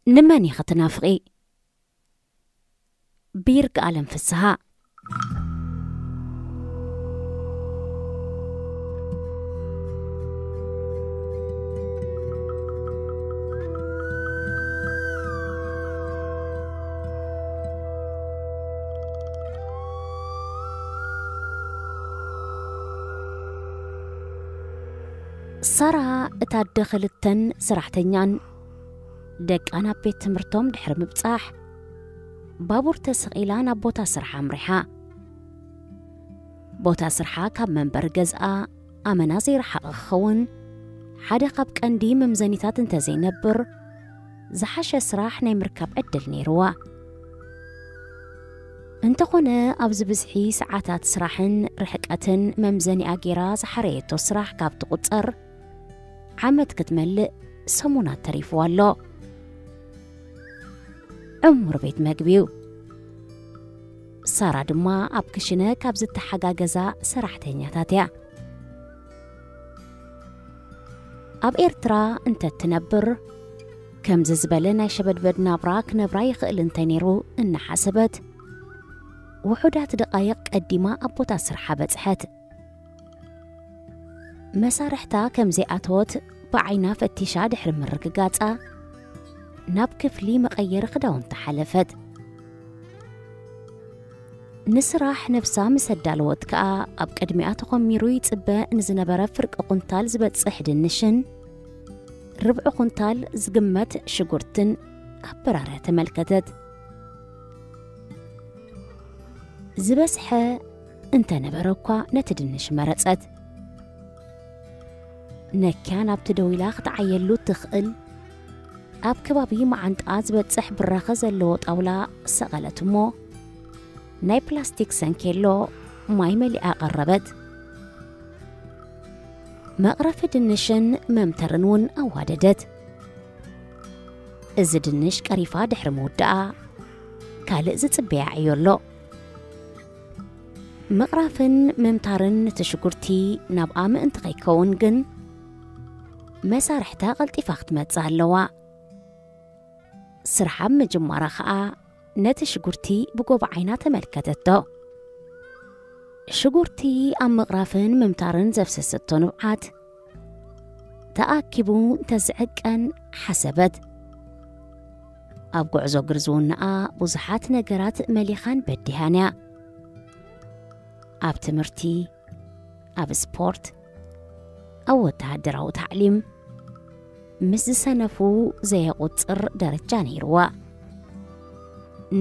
ንመን ኢኺ ትናፍቒ? ብይርጋኣለም ፍስሃ። ሳራ እታ ኣደ ክልተን ሰራሕተኛን ደቃ ናብ ቤት ትምህርቶም ድሕሪ ምብጻሕ፣ ባቡር ተሰቒላ ናብ ቦታ ስርሓ ኣምሪሓ። ቦታ ስርሓ ካብ መንበሪ ገዝኣ ኣመና ዘይረሓቐ ክኸውን፣ ሓደ ካብ ቀንዲ መምዘኒታት እንተዘይነብር፣ ዝሓሸ ስራሕ ናይ ምርካብ ዕድል ነይርዋ። እንተኾነ፣ ኣብዚ ብዝሒ ሰዓታት ስራሕን ርሕቀትን መምዘኒኣ ጌራ ዝሓረየቶ ስራሕ ካብ ትቑጸር፣ ዓመት ክትመልእ ሰሙናት ተሪፍዋ ኣሎ። ዕሙር ቤት መግቢ እዩ። ሳራ ድማ ኣብ ክሽነ ካብ ዝተሓጋገዛ ሰራሕተኛታት እያ። ኣብ ኤርትራ እንተ ትነብር፣ ከምዚ ዝበለ ናይ ሸበድበድ ናብራ ክነብራ ይኽእል እንተ ነይሩ እናሓሰበት፣ ውሑዳት ደቓይቕ ቀዲማ ኣብ ቦታ ስርሓ በጽሐት። መሳርሕታ ከም ዘይኣተወት ብዓይና ፈቲሻ ድሕሪ ምርግጋጻ፣ ናብ ክፍሊ መቐየሪ ክዳውንቲ ሓለፈት። ንስራሕ ነብሳ ምስ ኣዳለወት ከኣ፣ ኣብ ቅድሚኣ ተኾሚሩ ይጽበ ንዝነበረ ፍርቂ ኩንታል ዝበጽሕ ድንሽን ርብዒ ኩንታል ዝግመት ሽጉርትን ኣበራርያ ተመልከተት። ዝበዝሐ እንተ ነበረ እኳ፣ ነቲ ድንሽ መረጸት። ነክያ ናብቲ ደው ኢላ ክትዓየሉ እትኽእል፣ ኣብ ከባቢ መዓንጣኣ ዝበጽሕ ብራኸ ዘለዎ ጣውላ ሰቐለት እሞ፣ ናይ ፕላስቲክ ሰንኬሎ ማይ መሊኣ ቀረበት። መቕረፊ ድንሽን መምተርን እውን ኣዋደደት። እዚ ድንሽ ቀሪፋ ድሕሪ ምውዳኣ፣ ካልእ ዝጽበያ ዕዮ ኣሎ። ምቕራፍን ምምታርን እቲ ሽጉርቲ ናብኣ ምእንቲ ከይከውን ግን፣ መሳርሕታ ቀልጢፋ ክትመጽእ ኣለዋ። ስርሓ ኣብ ምጅማራ ኸኣ፣ ነቲ ሽጉርቲ ብጎቦ ዓይና ተመልከተቶ። ሽጉርቲ ኣብ ምቕራፍን ምምታርን ዘፍሰሰቶ ንብዓት፣ ተኣኪቡ እንተዝዕቀን ሓሰበት። ኣብ ጉዕዞ ግርዝውናኣ ብዙሓት ነገራት መሊኻን በዲሃን እያ። ኣብ ትምህርቲ፣ ኣብ ስፖርት፣ ኣብ ወተሃደራዊ ታዕሊም፣ ምስ ዝሰነፉ ዘየቑጽር ደረጃ ነይርዋ።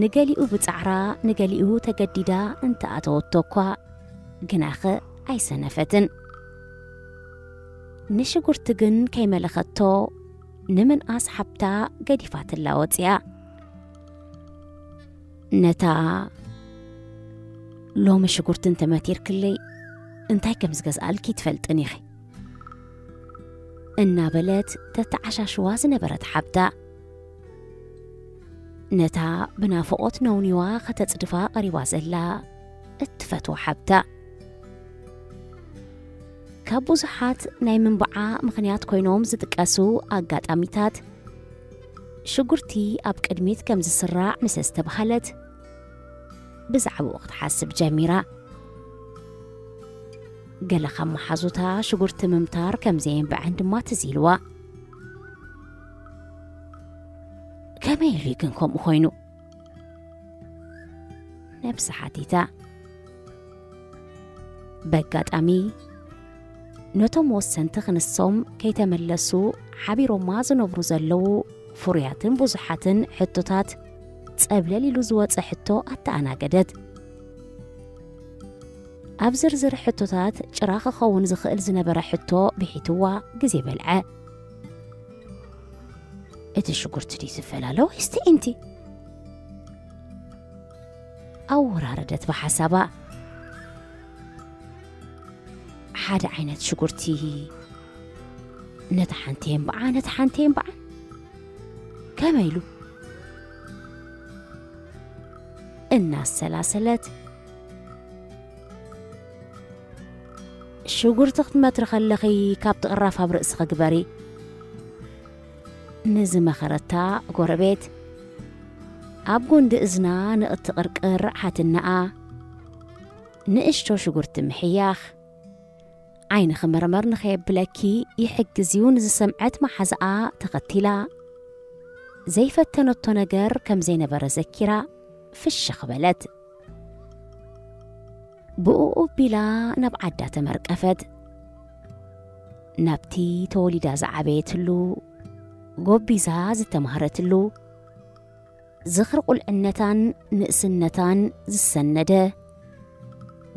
ንገሊኡ ብጻዕራ፣ ንገሊኡ ተገዲዳ እንተኣተወቶ እኳ፣ ግናኸ ኣይሰነፈትን። ንሽጉርቲ ግን ከይመለኸቶ፣ ንምንኣስ ሓብታ ገዲፋትላ ወጺኣ። ነታ "ሎሚ ሽጉርቲ እንተመቲርክለይ፣ እንታይ ከም ዝገዝኣልኪ ትፈልጥን ኢኺ" እናበለት ተተዓሻሽዋ ዝነበረት ሓብታ፣ ነታ ብናፍቖት ነውኒዋ ከተጽድፋ ቀሪባ ዘላ እትፈትዋ ሓብታ፣ ካብ ብዙሓት ናይ ምንባዓ ምኽንያት ኮይኖም ዝጥቀሱ ኣጋጣሚታት፣ ሽጉርቲ ኣብ ቅድሚት ከም ዝስራዕ ምስ ዝተባህለት፣ ብዛዕባኡ ክትሓስብ ጀሚራ። ገለ ካብ መሓዙታ ሽጉርቲ ምምታር ከም ዘየንብዐን ድማ ትዝ ኢልዋ። "ከመይ ኢሉ ግን ከምኡ ኮይኑ?" ነብሲ ሓቲታ። በጋጣሚ፣ ነቶም ወሰንቲ ክንሶም ከይተመለሱ ሓቢሮማ ዝነብሩ ዘለዉ ፍሩያትን ብዙሓትን ሕቶታት፣ ጸብለል ኢሉ ዝወጸ ሕቶ ኣተኣናገደት። ኣብ ዝርዝር ሕቶታት ጭራ ክኸውን ዝኽእል ዝነበረ ሕቶ ብሒትዋ ግዜ በልዐ። "እቲ ሽጉርቲ ድዩ ዝፈላለ ወይስ ትዒንቲ?" ኣወራረደት ብሓሳባ። "ሓደ ዓይነት ሽጉርቲ፣ ነታ ሓንቲ የንብዓ፣ ነታ ሓንቲ የንብዓ። ከመይ ኢሉ?" እናሰላሰለት፣ "ሽጉርቲ ክትመትሪ ከለኺ ካብቲ ቅራፍ ኣብ ርእስኺ ግበሪ። ንዝመኸረታ ጎረቤት፣ ኣብ ጎንዲ እዝና ንእትቕርቅር ሓትነኣ፣ ንእሽቶ ሽጉርቲ ምሕያኽ፣ ዓይንኺ መርመር ንኸየብለኪ ይሕግዝ እዩ ንዝሰምዐት መሓዛኣ ተኸቲላ፣ ዘይፈተነቶ ነገር ከም ዘይነበረ ዘኪራ ፍሽኽ በለት። ብኡ ቢላ ናብ ዓዳ ተመርቀፈት። ናብቲ ተወሊዳ ዝዓበየትሉ፣ ጎቢዛ ዝተማህረትሉ፣ ዝኽሪ ቁልዕነታን ንእስነታን ዝሰነደ፣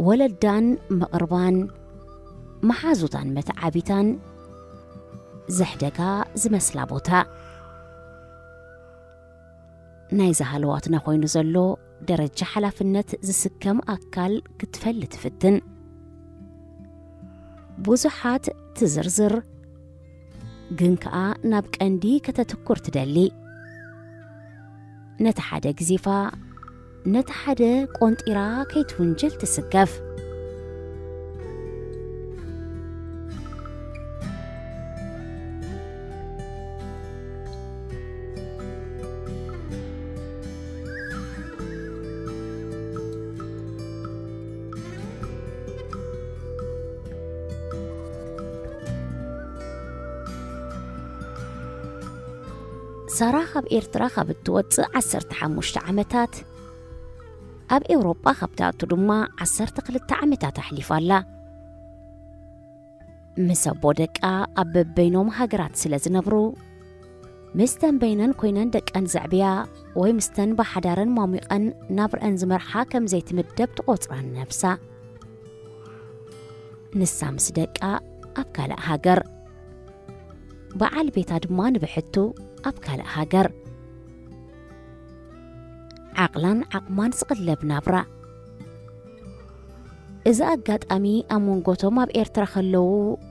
ወለዳን መቕርባን መሓዙታን መተዓቢታን ዘሕደጋ ዝመስላ ቦታ። ናይዚ ሃለዋትና ኮይኑ ዘሎ ደረጃ ሓላፍነት ዝስከም ኣካል ክትፈሊ ትፍትን። ብዙሓት ትዝርዝር፣ ግን ከኣ ናብ ቀንዲ ከተትኩር ትደሊ። ነቲ ሓደ ግዚፋ፣ ነቲ ሓደ ቆንጢራ ከይትውንጅል ትስከፍ። ሳራ ካብ ኤርትራ ካብ እትወጽእ ዓሰርተ ሓሙሽተ ዓመታት፣ ኣብ ኤውሮጳ ካብ ትኣቱ ድማ ዓሰርተ ክልተ ዓመታት ኣሕሊፋ ኣላ። ምስ ኣቦ ደቃ ኣብ በበይኖም ሃገራት ስለ ዝነብሩ፣ ምስተን በይነን ኮይነን ደቀን ዘዕብያ ወይ ምስተን ብሓዳረን ሟሙቐን ናብረአን ዝመርሓ ከም ዘይትምደብ ትቖጽራን ነብሳ። ንሳ ምስ ደቃ ኣብ ካልእ ሃገር፣ በዓል ቤታ ድማ ንብሕቱ ኣብ ካልእ ሃገር። ዓቕላን ዓቕማን ዝቕለብ ናብራ። እዚ ኣጋጣሚ ኣብ መንጎቶም ኣብ ኤርትራ ከለዉ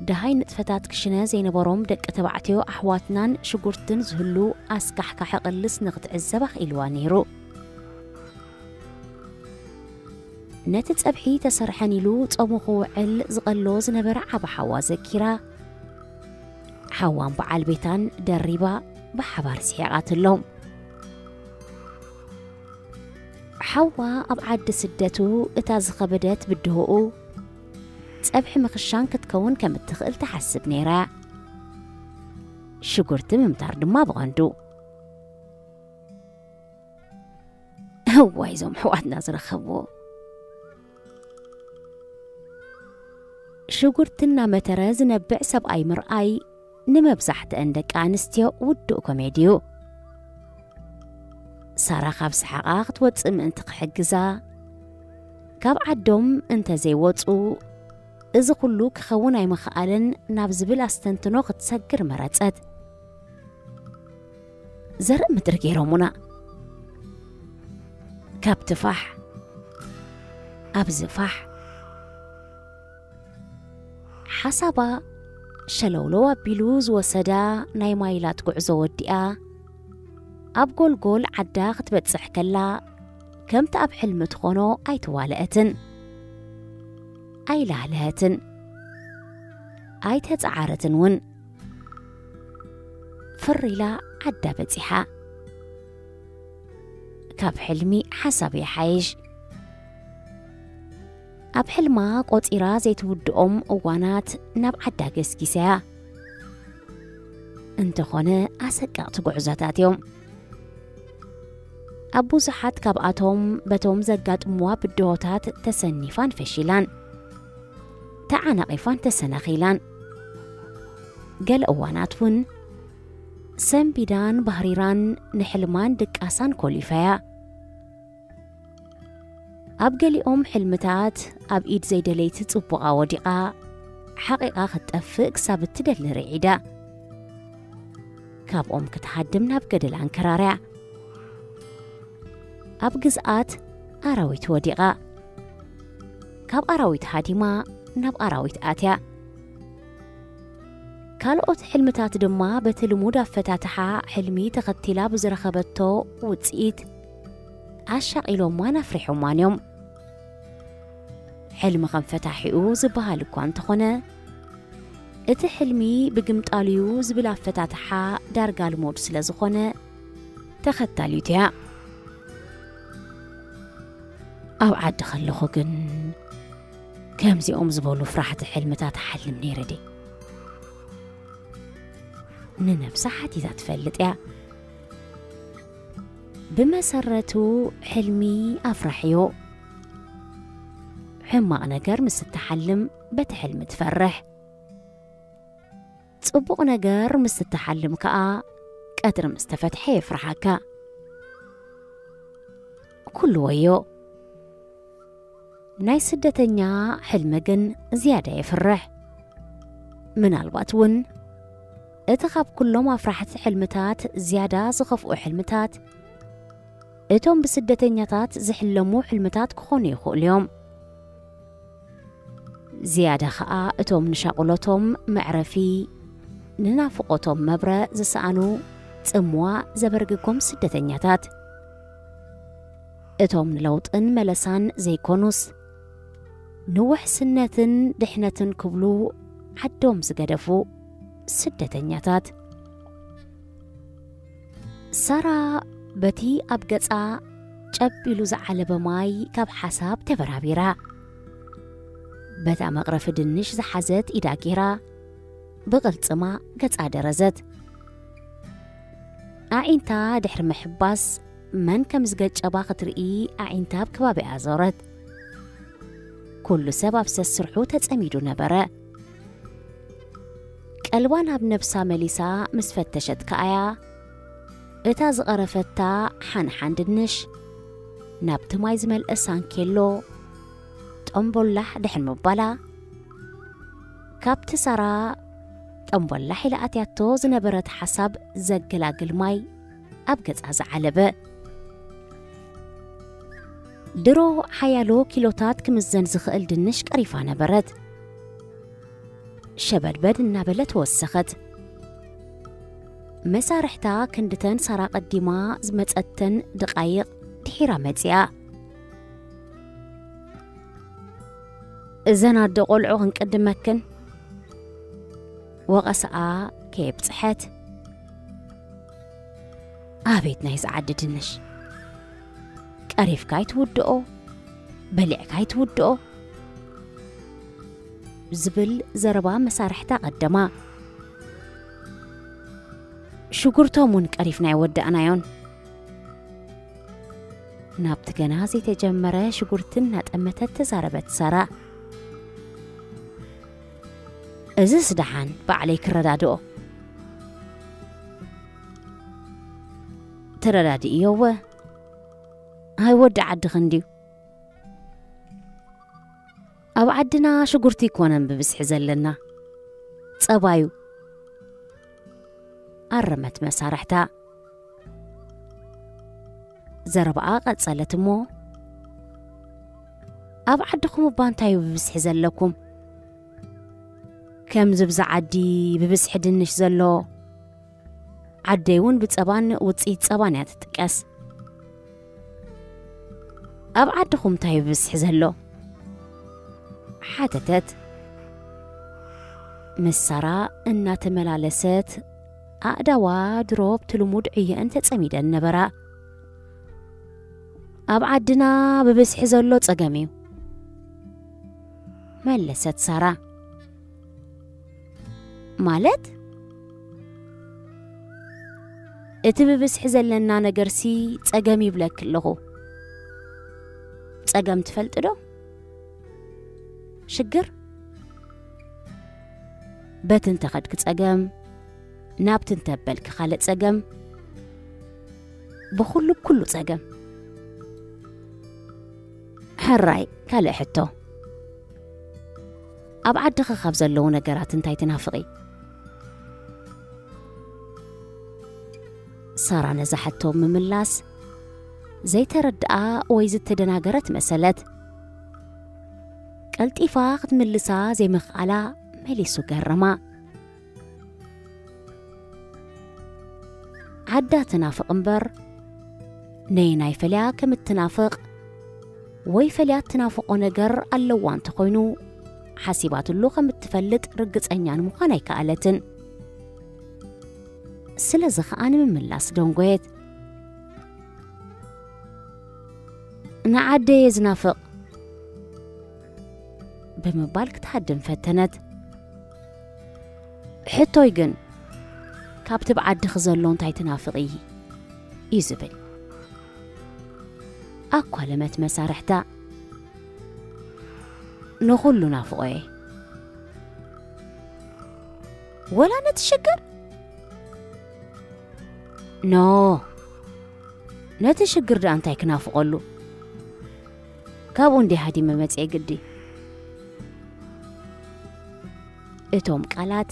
ደሃይ ንጥፈታት ክሽነ ዘይነበሮም ደቂ ተባዕትዮ ኣሕዋትናን ሽጉርትን ዝህሉ ኣስካሕካሒ ቅልስ ንኽትዕዘብ ኣኽኢልዋ ነይሩ። ነቲ ጸብሒ ተሰርሐን ኢሉ ጾሙ ክውዕል ዝቐሎ ዝነበረ ዓቢ ሓዋ ዘኪራ፣ ሓዋን በዓል ቤታን ደሪባ ብሓባር ስሒቓትሎም። ሓዋ ኣብ ዓዲ ስደቱ እታ ዝኸበደት ብድሆኡ ጸብሒ ምኽሻን ክትከውን ከም እትኽእል ትሓስብ ነይራ። ሽጉርቲ ምምታር ድማ ብቐንዱ። እዋይ፣ እዞም ኣሕዋትና ዝረኸብዎ። ሽጉርቲ እናመተረ ዝነብዕ ሰብኣይ ምርኣይ ንመብዛሕትአን ደቂ ኣንስትዮ ውዱእ ኮሜዲ እዩ። ሳራ ካብ ሰሓቓ ክትወጽእ ምእንቲ ክሕግዛ፣ ካብ ዓዶም እንተ ዘይወጹ፣ እዚ ኩሉ ክኸውን ኣይምኸኣለን ናብ ዝብል ኣስተንትኖ ክትሰግር መረጸት። ዘርኢ ምድሪ ገይሮሙና። ካብቲ ፋሕ ኣብዚ ፋሕ። ሓሳባ ሸለውለው ኣቢሉ ዝወሰዳ ናይ ማይላት ጉዕዞ ወዲኣ፣ ኣብ ጎልጎል ዓዳ ክትበጽሕ ከላ፣ ከምቲ ኣብ ሕልሚ ትኾኖ ኣይተዋልአትን፣ ኣይላህለሀትን፣ ኣይተጸዓረትን እውን። ፍር ኢላ ዓዳ በጺሓ። ካብ ሕልሚ ሓሳብ ይሓይሽ። ኣብ ሕልማ ቆጺራ ዘይትውድኦም እዋናት ናብ ዓዳ ገስጊሰያ። እንተኾነ ኣሰቀቕቲ ጉዕዞታት እዮም። ኣብ ብዙሓት ካብኣቶም በቶም ዘጋጥምዋ ብድሆታት ተሰኒፋን ፈሺላን፣ ተዓናቒፋን ተሰናኺላን። ገለ እዋናት እውን ሰንቢዳን ባህሪራን ንሕልማን ድቃሳን ኮሊፋያ። ኣብ ገሊኦም ሕልምታት ኣብ ኢድ ዘይደለይቲ ጽቡቓ ወዲቓ፣ ሓቒቓ ክትጠፍእ ክሳብ እትደሊ ርዒዳ። ካብኦም ክትሃድም ናብ ገደል ኣንከራርያ። ኣብ ግዝኣት ኣራዊት ወዲቓ። ካብ ኣራዊት ሃዲማ ናብ ኣራዊት ኣትያ። ካልኦት ሕልምታት ድማ በቲ ልሙድ ኣፈታትሓ ሕልሚ ተኸቲላ ብዝረኸበቶ ውጽኢት ኣሻቒሎማን ኣፍሪሖማን እዮም። ሕልሚ ከም ፈታሒኡ ዝበሃል እኳ እንተኾነ፣ እቲ ሕልሚ ብግምጣሉ'ዩ ዝብል ኣፈታትሓ ዳርጋ ልሙድ ስለ ዝኾነ ተኸታሊትያ። ኣብ ዓዲ ከለኹ ግን ከምዚኦም ዝበሉ ፍራሕቲ ሕልምታት እሓልም ነይረ ድየ? ንነብሳ ሓቲታ ትፈልጥ እያ። ብመሰረቱ ሕልሚ ኣፍራሕዮ። ሕማቕ ነገር ምስ እትሓልም በቲ ሕልሚ ትፈርሕ። ጽቡቕ ነገር ምስ እትሓልም ከኣ ቀትሪ ምስ ተፈትሐ የፍርሓካ። ኩሉ ወዮ። ናይ ስደተኛ ሕልሚ ግን ዝያዳ የፍርሕ። ምናልባት እውን እቲ ካብ ኩሎም ኣፍራሕቲ ሕልምታት ዝያዳ ዝኸፍኡ ሕልምታት እቶም ብስደተኛታት ዝሕለሙ ሕልምታት ክኾኑ ይኽእሉ እዮም። ዝያዳ ኸኣ እቶም ንሻቕሎቶም መዕረፊ፣ ንናፍቖቶም መብረ ዝሰኣኑ ጽምዋ ዘበርግጎም ስደተኛታት፣ እቶም ንለውጥን መለሳን ዘይኮኑስ ንውሕስነትን ድሕነትን ክብሉ ዓዶም ዝገደፉ ስደተኛታት። ሳራ በቲ ኣብ ገጻ ጨብ ኢሉ ዝዓለበ ማይ ካብ ሓሳብ ተበራቢራ፣ በታ መቕረፊ ድንሽ ዝሓዘት ኢዳ ጌራ ብቕልጽማ ገጻ ደረዘት። ኣዒንታ ድሕሪ ምሕባስ መን ከም ዝገጨባ ክትርኢ ኣዒንታ ኣብ ከባቢኣ ዞረት። ኩሉ ሰብ ኣብ ሰስርሑ ተጸሚዱ ነበረ። ቀልባ ናብ ነብሳ መሊሳ ምስ ፈተሸት ከኣያ እታ ዝቐረፈታ ሓንሓን ድንሽ ናብቲ ማይ ዝመልአ ሳንኬሎ ጠምቦላሕ ድሕን ምባላ፣ ካብቲ ሳራ ጠምቦላሕ ኢላ ኣትያቶ ዝነበረት ሓሳብ ዘገላግል ማይ ኣብ ገጻ ዝዓለበ። ድሮ ሓያሎ ኪሎታት ክምዘን ዝኽእል ድንሽ ቀሪፋ ነበረት። ሸበድበድ እናበለት ወሰኸት። መሳርሕታ ክንድተን ሳራ ቀዲማ ዝመጸተን ደቓይቕ ድሒራ መጺኣ። "እዘን ኣደ ቆልዑ ክንቅድመክን?" ወቐሰኣ ከየብጽሐት። "ኣቤት ናይዚ ዓዲ ድንሽ! ቀሪፍካ ኣይትውድኦ፣ በሊዕካ ኣይትውድኦ" ዝብል ዘረባ መሳርሕታ ቀደማ። "ሽጉርቶም እውን ቀሪፍና ኣይወዳእናዮን" ናብቲ ገና ዘይተጀመረ ሽጉርቲ እናጠመተት ተዛረበት ሳራ። "እዝስ ደሓን ባዕለይ ክረዳድኦ" ተረዳድእዮ። "እወ፣ ኣይ ወዲ ዓድኺ እንድዩ። ኣብ ዓድና ሽጉርቲ ኣይኮነን ብብዝሒ ዘለና፣ ጸባዩ" ኣረመት መሳርሕታ። ዘረባኣ ቀጸለት እሞ፣ "ኣብ ዓድኹም እባ እንታይ እዩ ብብዝሒ ዘለኩም? ከምዚ ብዛ ዓዲ ብብዝሒ ድንሽ ዘሎ፣ ዓደይ እውን ብጸባን ውጽኢት ጸባን እያ ትጥቀስ። ኣብ ዓድኹም እንታይ እዩ ብብዝሒ ዘሎ?" ሓተተት። ምስ ሳራ እናተመላለሰት ኣእዳዋ ድሮ ኣብቲ ልሙድ ዕየን ተጸሚደን ነበራ። "ኣብ ዓድና ብብዝሒ ዘሎ ጸገም እዩ" መለሰት ሳራ። "ማለት?" "እቲ ብብዝሒ ዘለና ነገርሲ ጸገም ይብለኪ ኣለኹ። ጸገም ትፈልጢ ዶ? ሽግር?" በቲ እንተኸድኪ ጸገም፣ ናብቲ እንተበልኪ ካልእ ጸገም፣ ብኹሉ ብኩሉ ጸገም። ሕራይ፣ ካልእ ሕቶ፣ ኣብ ዓድኺ ካብ ዘለዉ ነገራት እንታይ ትናፍቒ? ሳራ ነዛ ሕቶ ምምላስ ዘይተረድኣ ወይ ዝተደናገረት መሰለት። ቀልጢፋ ክትምልሳ ዘይምኽኣላ መሊሱ ገረማ። ዓዳ ትናፍቕ እምበር፣ ነየናይ ፈልያ ከም እትናፍቕ ወይ ፈልያ እትናፍቖ ነገር ኣለዋ እንተኾይኑ፣ ሓሲባትሉ ከም እትፈልጥ ርግጸኛ ንምዃን ኣይከኣለትን። ስለዚ ኸኣ ንምምላስ ደንጎየት። "ንዓደየ ዝናፍቕ?" ብምባል ክትሃድም ፈተነት። "ሕቶይ ግን፣ ካብቲ ብዓድኺ ዘሎ እንታይ ትናፍቒ?" እዩ ዝብል። ኣኳለመት መሳርሕታ። "ንኹሉ ናፍቖየ። ወላ ነቲ ሽግር?" "ኖ፣ ነቲ ሽግር ደኣ እንታይ ክናፍቐሉ? ካብኡ እንዴ ሃዲመ መጽኤ ግዲ?" እቶም ቃላት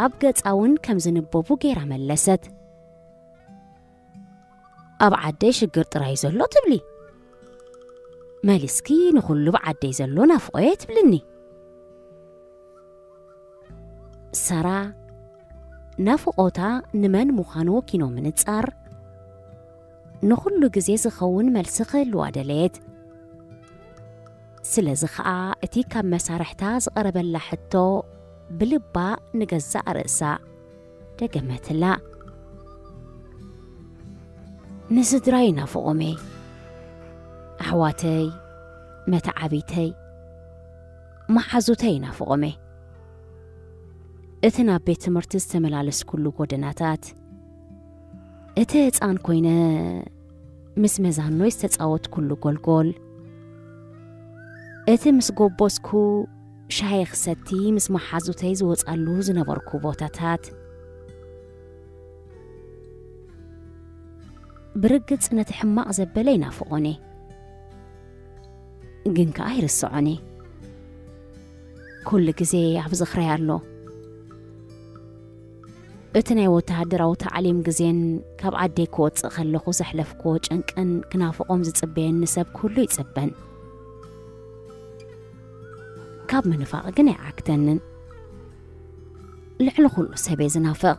ኣብ ገጻ እውን ከም ዝንበቡ ገይራ መለሰት። "ኣብ ዓደይ ሽግር ጥራይ ዘሎ ትብሊ? መሊስኪ ንኹሉ ብዓደይ ዘሎ ናፍቖየ ትብልኒ?" ሳራ ናፍቖታ ንመን ምዃኑ ወኪኖ ምንጻር፣ ንኹሉ ግዜ ዝኸውን መልሲ ክህልዋ ደለየት። ስለዚ ኸኣ እቲ ካብ መሳርሕታ ዝቐረበላ ሕቶ ብልባ ንገዛእ ርእሳ ደገመትላ። "ንስድራይ ናፍቖመይ፣ ኣሕዋተይ፣ መተዓቢተይ፣ መሓዙተይ ናፍቖመይ። እቲ ናብ ቤት ትምህርቲ ዝተመላለስኩሉ ጎደናታት፣ እቲ ህጻን ኮይነ ምስ መዛኖይ ዝተጻወትኩሉ ጎልጎል፣ እቲ ምስ ጎቦዝኩ ሻሂ ክሰቲ ምስ መሓዙተይ ዝወጻሉ ዝነበርኩ ቦታታት፣ ብርግጽ ነቲ ሕማቕ ዘበለ ይናፍቖኒ፣ ግን ከኣ ይርስዖኒ። ኩሉ ግዜ ኣብ ዝኽረይ ኣሎ። እቲ ናይ ወተሃደራዊ ታዕሊም ግዜን ካብ ዓደይ ክወጽእ ከለኹ ዘሕለፍክዎ ጭንቅን ክናፍቖም ዝጽበየኒ ሰብ ኩሉ ይጽበን። ካብ ምንፋቕ ግን ኣይዓግተንን። ልዕሊ ኩሉ ሰበይ ዝናፍቕ።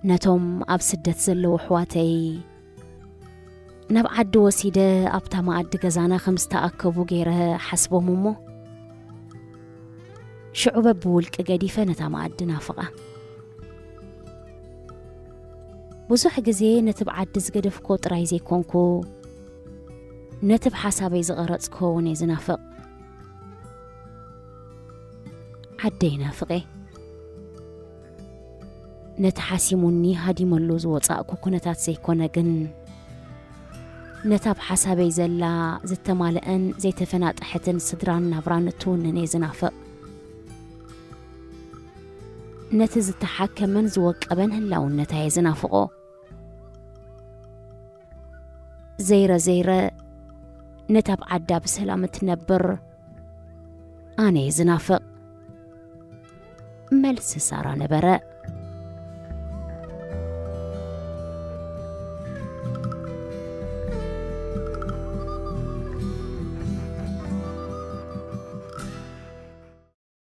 ነቶም ኣብ ስደት ዘለዉ ኣሕዋተይ ናብ ዓዲ ወሲደ ኣብታ መኣዲ ገዛና ከም ዝተኣከቡ ገይረ ሓስቦም እሞ፣ ሽዑ በብውልቂ ገዲፈ ነታ መኣዲ ናፍቓ። ብዙሕ ግዜ ነቲ ብዓዲ ዝገደፍኮ ጥራይ ዘይኮንኩ፣ ነቲ ብሓሳበይ ዝቐረጽኮ እውን እየ ዝናፍቕ። ዓደይ ናፍቐ። ነቲ ሓሲሙኒ ሃዲመሉ ዝወጻእኩ ኩነታት ዘይኮነ ግን፣ ነታ ብሓሳበይ ዘላ ዝተማልአን ዘይተፈናጠሐትን ስድራን ናብራን እትውንን እየ ዝናፍቕ። ነቲ ዝተሓከመን ዝወቀበን ህላውነታ እየ ዝናፍቖ። ዘይረ ዘይረ ነታ ኣብ ዓዳ ብሰላም እትነብር ኣነ እየ ዝናፍቕ። መልሲ ሳራ ነበረ።